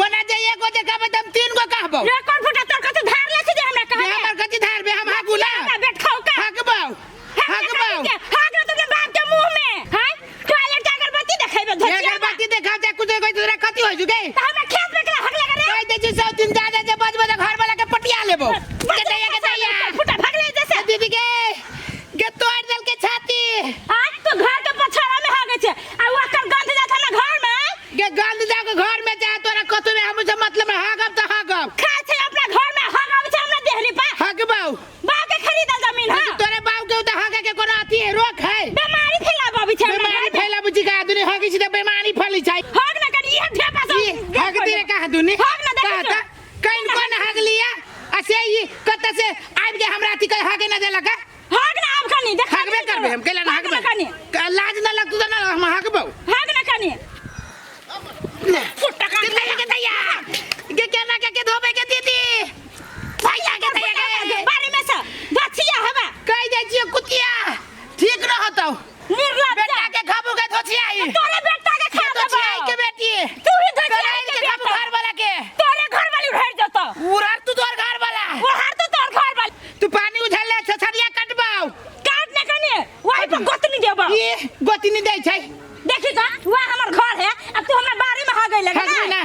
ओना जे एगो जे कहबै त हम तीन गो कहबौ। रे कोन फुटा तोर कथी धार ले छै जे हमरा बे कहबे? हमर कथी धार बे, हम हाकू ना। हमरा बेट खाऊ का? हकबौ, हकबौ। हाक ना तुमने बाप के मुंह में। हां, टॉयलेट के अगरबत्ती देखेबे धोतिया। अगरबत्ती देखाव जा कुछ कोई तोरा कथी होय जुगे? त हमरा खेत में केला हक लगा रे। कह दे छी सब दिन जा जा जे बज बज घर वाला के पटिया लेबो। के दैया, के दैया। फुटा भाग ले जैसे। दीदी के के तोड़ देल के छाती। हां, तो घर के पछाड़ा में हागे छे आ ओकर गंध जात हमरा घर में। के गंध जा के घर में जा तोरा कथु में हम से मतलब हागब त हागब। खा छे अपना घर में हगाब छे हमरा देहरी पर। हकबौ। बाप के खरीदल जमीन है। तोरे बाप के त हगे के कोनो अथी है, रोक है। बीमारी फैलाबी छे हमरा बीमारी घर में। फैलाबी छी का दुनी हगी छी त बीमारी फैली छै। हग ना करी इहे ढेपा सब। ई हगती रे कहा दुनी? हग ना देखै कहा छौ। त कइन कोन हग लिया आ से ई कत से आबि के हमरा अथी के हगे ना देलक? हग ना आब कनी देख। हगबे करबे हम, केला ना हग ना हगबे। कनी। लाज ना लगतू त ना हम हगबौ। हग ना कनी। फुट्टा का के दैया, के दैया, के केना के धोबे के दीदी भैया के दैया के बारी में से गछिया हवा। कह दै छियै कुतिया ठीक रहतौ। निर्लज्ज। बेटा के खाबू के धोछियाई। तोरे बेटा के खा देबौ। धोछियाई के बेटी। तू ही धोछियाई के के खाबू बेटा। घर वाला के। तोरे घर वाली उड़ाड़ जतौ। उड़ाड़ तू तोर घर वाला। उड़ाड़ तू तोर घर वाली। तू पानी उझल ले छछरिया कटबाउ। काट ने कनी वही पर गोतनी देबौ। ई गोतनी दै छै। देखी त वह हमर घर है अब तू हमरा बारी में हगै लगे हगबे ना,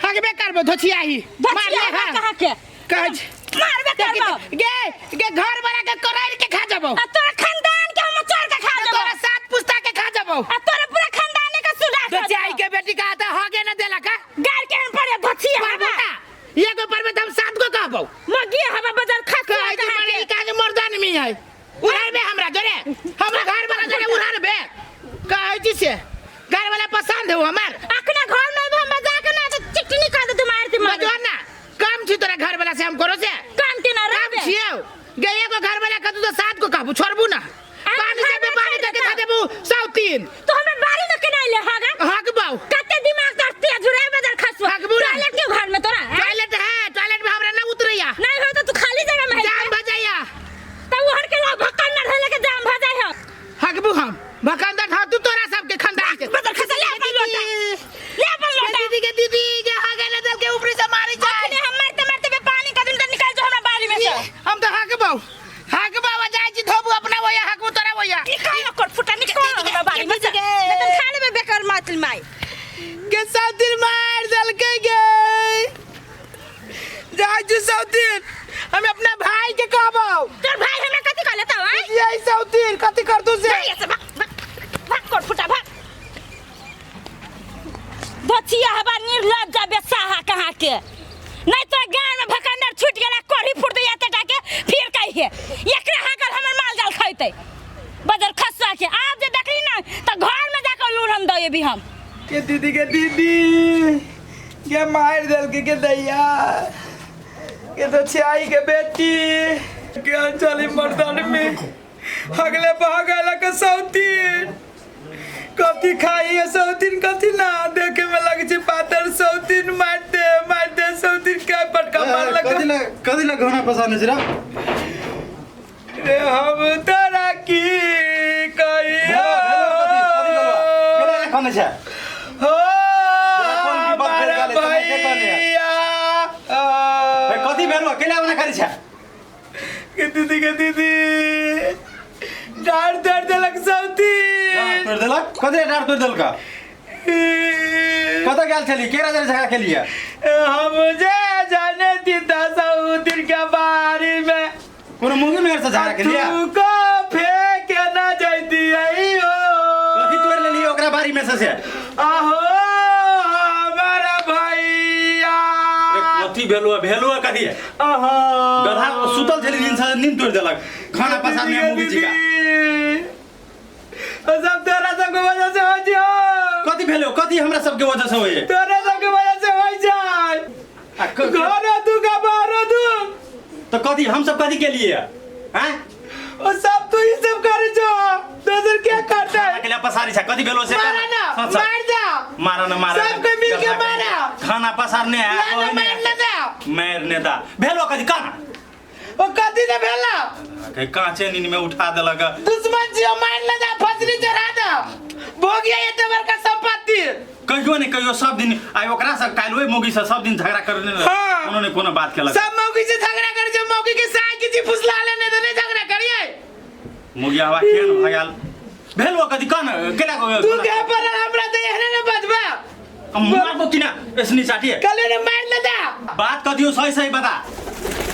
हगबे करबो धोछियाही। मार धोछिया ले। हवा कहाँ के? कहै छी। मारबे देखी करबो। त, गे गे घर वाला के करार के खा जबौ। आ तोरा खानदान के हम चोर के खा जबौ। तोरा सात पुस्ता के खा जबौ। आ तोरा पूरा खानदाने के सुधा खा धोछियाही जबौ। के बेटी का त हगे ना देला का? गार के हम पड़े धोछिया मारबो हवा। का? एगो पर में त हम सात गो कहबौ। मगिया हवा बदल खा कहै छी मरे ई काज मर्दान में है। उड़ार बे हमरा जोरे, हमरा घर वाला जोरे उड़ार बे। कहै छी से घर वाला पसंद हो हमर। अखने घर में हम मजाक ना तो चिकनी कर दे तुम्हारे दिमाग। मजो ना कम छी तोरा घर वाला से हम करो से कम के ना कम रहबे। छियौ गे। एगो घर वाला कतू तो सात गो कहबू छोड़बू ना। पानी से घर वाला पानी छोड़ करके देता। खा देबू 103। तो हमरा बारी में केना ले हागा? हकबौ। कते दिमाग तोर तेज रे बदल खसवा। हकबू ना। टॉयलेट के घर में तोरा, हैं? टॉयलेट है, टॉयलेट में हमरा ना उतरैया। नहीं हो तो तू खाली जगह में है। जाम भजाइया। त उहर के ला भक्कन न रहले के जाम भजाइ हो। हकबू हम भकंदर था तू तोरा सबके खानदान के। बदल खसा ले अपन लोटा। ले अपन लोटा। दीदी के दीदी के हगे न दल के ऊपरी से मारी जाए। अखने हम मारते मारते बे पानी कदम त निकाल जो हमरा बारी में से। हम तो हकबौ, हकबौ आ जाय छी धोबू अपना वया हकबू तोरा वया। निकाल ओकर फुटा निकाल हमरा बारी में से। के नहीं त खा लेबे बेकर मातल माई। के साथिर मार दलके गे। जाय छी सौतीन हम अपना भाई के कहबौ। तोर भाई हमरा कथि कहले त आय? यही सौतीन कथि करतू से? भाई से भाग, भाग, भाग कर फुटा भाग। बचिया हवा निर्लज्ज बेसाहा कहाँ के। नहीं तो गांव में भकंदर छूट गेला कढ़ी फुट दिया तटा के फिर कही है एकरे हाकल हमर माल जाल खैते बदर खसवा के। आप जे देखली ना त घर में जाकर लूढ़न दे भी हम। के दीदी के दीदी के मार दल के दैया के तो छियाई के बेटी के अंचली मर्दन में अगले बहगल के सौतीन कथी खाई है सौतीन कथी ना देखे में लगे छै पातर सौतीन मार दे मार दे सौतीन के पटका मार लग। कथी ले, कथी ले घना पसाने छै रे? रे हम तोरा की कहियो। केला ले खाने छै? हो कोन की बात हमारा भेल गेलै, तोरा के कहने है? भैया। ए, कथी भेल केला बना खाली छै? के दीदी के दीदी डार तोड़ देलक सौतीन। तोड़ देलक? कथी डार तोड़ देलक? कतऽ गेल छली? केरा जरे झगड़ा केलियै? हम जे जाने दीदा सौतीन के बारी में। कोनो मुंगी मेहर से झगड़ा केलियै? तू को फेंक ना जैती हो। कथी तोड़ लेलियै ओकरा बारी में से से? आहो हमारा भैया। कथी भेलो भेलो कथी? आहा। गधा सुतल छली नींद से नींद तोड़ देलक। खाना पसारने मुंगी जी का। सब तोरा सबके वजह से हो जियो। कथी भेलो कथी हमरा सबके वजह से होय? तोरा सबके वजह से हो जाए। घर दू का बाहर दू। तो कथी हम सब कथी के लिए हैं? ओ सब तू ही सब करे जो दोसर क्या करता है? खाना के लिए पसारी छ कथी भेलो से? मारा ना, मार जा। मारा ना, मारा। सबके मिल के मारा। खाना पसारने है, ना, ना, कोई नहीं। मार ना जा। मार ने दा। भेलो कथी कहाँ? ओ कथी ने भेला? के कांचे नींद में उठा देलक। दुश्मन जियो मार ना जा, फसली चढ़ा दा। भोगिया एते बड़का संपत्ति। कहियो ने कहियो सब दिन आइ ओकरा से काल्हि ओहि मौगी से सब दिन झगड़ा करने हाँ। कोनो ने कोनो बात केलक। सब मौगी से झगड़ा करे छै, मौगी के साय के जी फुसला लेने तो नहीं झगड़ा करिए। मौगी हवा केहन भऽ गेल भेल ओ कथी कह न केना तू के पर हमरा तो एहने ने बजबा। हम मारबो कि ना ऐसनी चाटी कल ने मार लेता। बात कथियो सही सही बता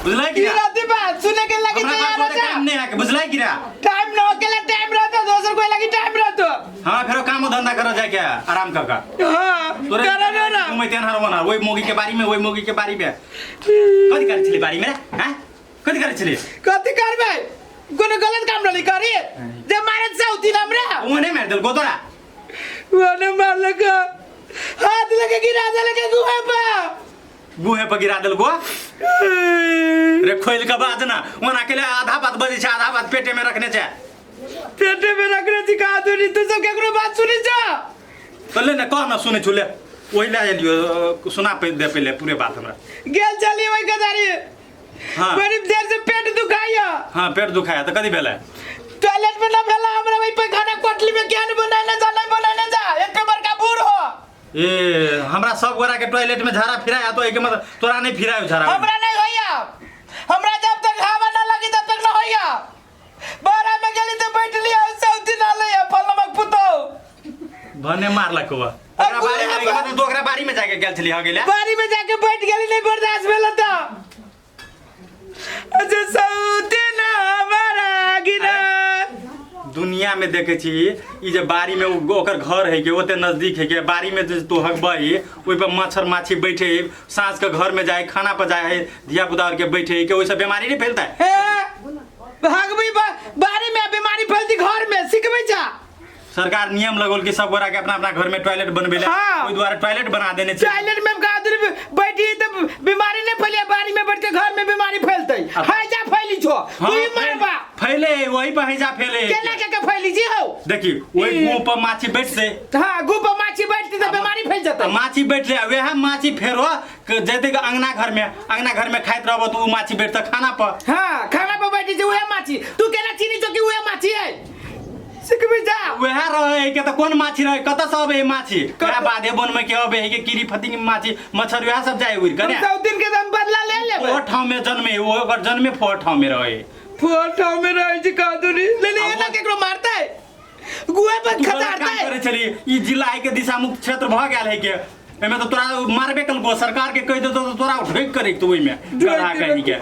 बुझलै कि की ना? रहती बात सुने के लगी हमरा तैयार पास हो ओते जा। टाइम नहीं है के बुझलै कि ना? टाइम न अकेला टाइम रहतो, दोसर कोई लगी टाइम रहतो। हाँ फेरो काम धंधा कर जाए के आराम कर कर। हाँ तोरे करा ना ना। घुमै तेन हर वना ओइ मोगी के बारी में, ओइ मोगी के बारी में कथी करै छली बारी में रे? हैं कथी करै छली? कथी करबै? कोनो गलत काम रहली करी जे मारत से उती हमरा। ओने मार देलको तोरा? ओने मारलक, हाथ लगे गिरा देलक गुहे पर। गुहे पर गिरा देलको रे? खोल के बाज ना, ओना के आधा बात बजै छै, आधा बात पेटे में रखने छै। पेटे में रखने छी कहा दूरी? तू सब केकरो बात सुनी छ? तो ले ने कह ना सुनै छु ले, ओहि ले एलियो सुना पे दे पहिले पूरे बात हमरा। गेल चली ओहि गदारी। हाँ। बड़ी देर से पेट दुखाइया। हाँ पेट दुखाया तो कदी भेलै? टॉयलेट में ना भेला हमरा, वही पैखाना कोठली में ज्ञान बनाने जा, नहीं बनाने जा, एक बड़का बूढ़ हो। ए हमरा सब गोरा के टॉयलेट में झाड़ा फिराया तो एके मतलब तोरा नहीं फिरायो झाड़ा? हमरा नहीं होइया, हमरा जब तक हवा ना लगी तब तक ना होइया। बारह में गेली तो बैठ लिया सब दिन आले या फलमक पुतो भने मारलक वो ओकरा बारी में, मतलब तू ओकरा बारी में जाके गेल छली ह गेले? बारी में जाके बैठ गेली, नहीं बर्दाश्त भेल त अच्छा सौते ना हमारा गिरा। दुनिया में देखे छी ई जे बारी में ओकर घर है के ओते नजदीक है के बारी में जे तू हगबही ओहि पर मच्छर माछी बैठे है, साँझ के घर में जाए खाना पर जाए है धिया पुता के बैठे है के ओहिसे बीमारी नहीं फैलता है? हे हगबी बारी में बीमारी फैलती, घर में सिखबै जा। सरकार नियम लगौल कि सब गोरा के अपना अपना घर में टॉयलेट बनबे ले। हाँ। ओहि दुआरे टॉयलेट बना देने छै। टॉयलेट में गादर बैठी तो बीमारी नहीं फैले, बारी में बैठ के घर में बीमारी फैलते। हैजा फैली छो। हाँ, तू ही मरबा। फैले है, वही पर हैजा फैले है। केना के के फैली जी हो? देखी ओहि मुंह पर माछी बैठते। हाँ गु पर माछी बैठती तो बीमारी फैल जतै। माछी बैठले वएह माछी फेरो जैते के अंगना घर में, अंगना घर में खाइत रहबो तो उ माछी बैठते खाना पर। हाँ खाना पर बैठी छै उहे माछी। तू केना चीनी छो कि उहे माछी है? सिखबी जा। वएह रहे के त कोन माछी रहे, कतऽ से अबे है माछी? वएह बाधे वन में के अबे है के कीड़ी फतिंग माछी मच्छर वएह सब जाए उड़ के ने। सब दिन के हम बदला ले लेबै। ओ ठाव में जन्मे, ओ ओकर जन्मे फोर ठाव में रहे। फोर ठाव में रहे छै कादुरी। ले ले एना केकरो मारतै? गुए पर तू गलत काम खसारतै। करे छली, ई जिला है के दिशा मुक्त क्षेत्र भ गेल है के एमे तो तोरा मारबे कलको, सरकार के कहि देतो तो तोरा ढोक करे तू ओइमे गधा कहि के।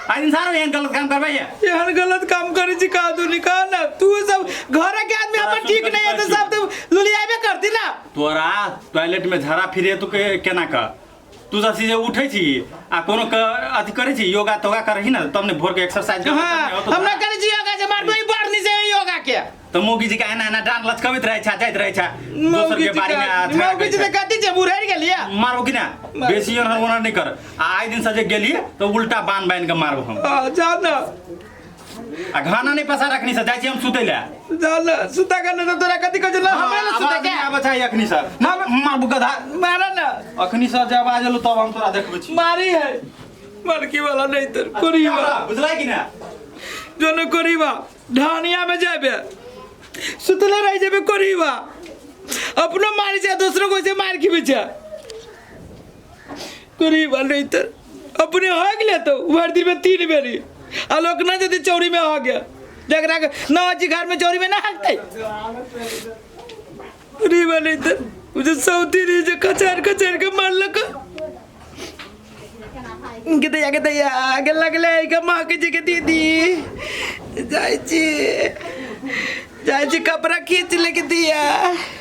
आ इंसान एहन गलत काम करबै ये? एहन गलत काम करे छी कादुरी कह ना। तू सब घर के आदमी तोरा हमर ठीक सुन नहीं है तो कथी सब तो लुलियाबे करती ना। तोरा टॉयलेट में झाड़ा फिरे तो केना क तू सब जे उठै छी आ कोनो अथी करै छी योगा तोगा करही ना तब ने भोर के एक्सरसाइज करबै हाँ तब ने होतो। हमरा करे छी योगा जे मारबै बढ़नी से योगा के। तो मौगी जी के एना एना डांड लचकबैत रहै छै जाइत रहै छै दोसर के बारी में आ झगड़ा मौगी जी करै तऽ छै। कथी छै बुढ़ैर गेलियै। मारबो कि ना? बेसी ओनहर ओनहर नहीं कर आ आइ दिन से जे गेलियै तो उल्टा बांध बांध के मारबो हम। हाँ, जा ना। आ घाना नहीं पसार अखनी से जाइ छी हम सुतै ले। जा ना सुता के ना तोरा कथी कहै छै ना हमरा ले सुतै के। आबै छै अखनी से। मारबो गधा। मारा ना। अखनी से जे आवाज एलो तब हम तोरा देखबै छी। मारी है मरकी वाला नहीं तर कोरीबा। बुझलै कि ना? जो न कोरीबा ढानिया में जाबे सुतले रह जाबे कोरीबा अपनो मारी छै दोसरो को से मार खिबै छै कोरीबा नहीं तर अपने हो गेले तो भर दिन में 3 बेरी आ लोक ना जदी चौरी में हो गया जकरा के ना जी घर में चौरी में ना हकतै कोरीबा नहीं तर मुझे सौती रही जे कचर कचर के मारलक के दैया के दैया आगे लगले के माँ के जी के दीदी जाइ छी कपड़ा खींच ले के दिया।